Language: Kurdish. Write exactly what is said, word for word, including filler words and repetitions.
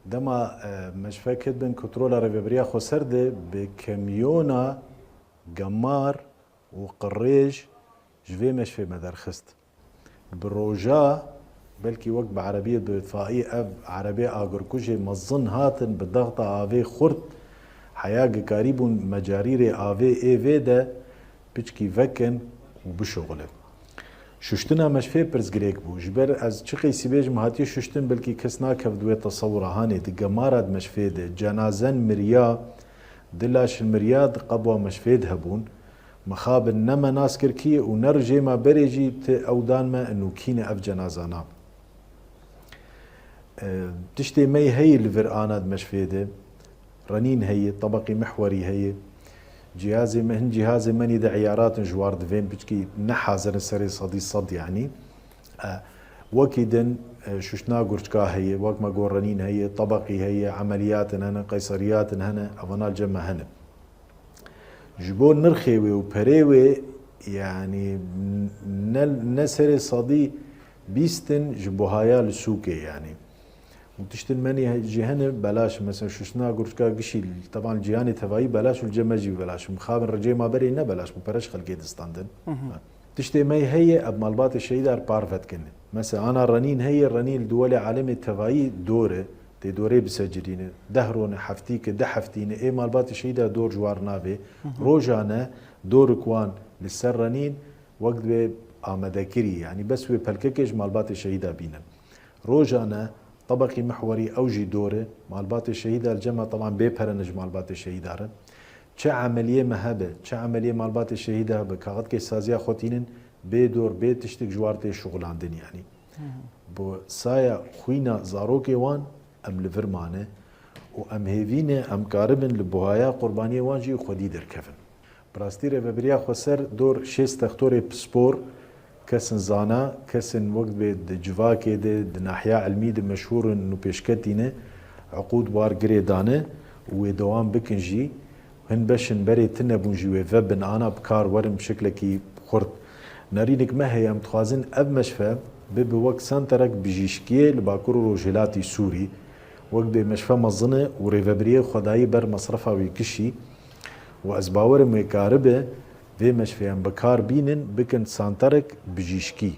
Dema e, meşfe ket bin kontrola Rêveberiya Xweser de bi kemyona gemar û qirêj ji vê meşfê me derxist. Bi roja, belkî wek bi erebiyê bi itfaî ev erebê agirkujê mezin hatin bi dexta avê xurt, heya gikarî bûn mecarîrê avê ê vê de piçkî vekin û bişuxulin. Şuştina meşfê pirsgirêk bû. Ji ber ez çi qeysî bêjim hatiye şuştin, belkî kes nakevd wê tesewura hanê di gemara di meşfê de cenazen miriya, di laş miriya di qebwa meşfê de hebûn. Mixabin ne me nas kir kî û ne rijê me berê jî ti ew dan me û kî ne ev cenazana. E, tiştê me heye li vir ana di meşfê de. Renîn heye, tebeqî mihwerî heye. Cihazê me, hin cihazê me nî de iyarat in ji war divên piçkî ne hazir in serê sedî sed yanî. E, wekî din, e, şuştina gurçka heye, wek me got renîn heye, tebeqî heye, emeliyatin hene, qeyseriyatin hene, evana li cem me hene. Ji bo nirxê wê û perê wê, yanî ne, ne serê sedî bîst in ji buhaya li sûkê yanî. Û tiştin menî he-, jî hene belaş, mesela şuştina gurçka gişî, teban cîhanê tevayî belaş û li cem me jî belaş. Mixabin ricê ma berê ne belaş bû, pere ji xelkê distandin. Hı hı. Ha. Tiştê me heye, ev malbatê şehîdar parve dikin. Mesela ana renîn heye, renîn li duwelê alemê tevayî dor e, tê dorê bisecilîne. Deh rone, heftîke, deh heftîne, ê malbatê şehîda dor ji war navê. Hı hı. Rojane dorik wan li ser renîn wek divê amadekirî, yanî bes wê pelkekê ji malbatê şehîda bînin. Rojane tebeqî mihwerî ew jî dor e. Malbatê şehîda li cem me teban bê pere ne ji malbatê şehîda re. Çi emeliyê me hebe, çi emeliyê malbatê şehîda hebe, kaxidkê saziya xwe tînin, bê dor, bê tiştik ji war tê şuxilandin yanî. Hı hı. Bo saya xwîna zarokê wan em li vir mane û em hêvî ne em karibin li buhaya qurbaniyê wan jî xwedî derkevin. Bi rastî Rêveberiya Xweser dor şêst textorê pispor, kesin zana, kesin wek divê di civakê de, di nahiya ilmî de meşhûr in û pêşketî ne, uqûd bar girê dane û wê dewam bikin jî. Hin beşin berê tune bûn jî wê vebin ana bi kar werin bi şeklekî xurt. Nerînik me heye, em dixwazin ev meşfe bibe wek senterek bijîşkiyê li Bakur û Rojhilatî Sûrî, wek bê meşfe mezin e û rêvebiriyê xwedayî ber mesrefa wî kişî û ez bawer im wê karibe vê meşfeyan bi kar bînin, bikin santerek bijîşkî.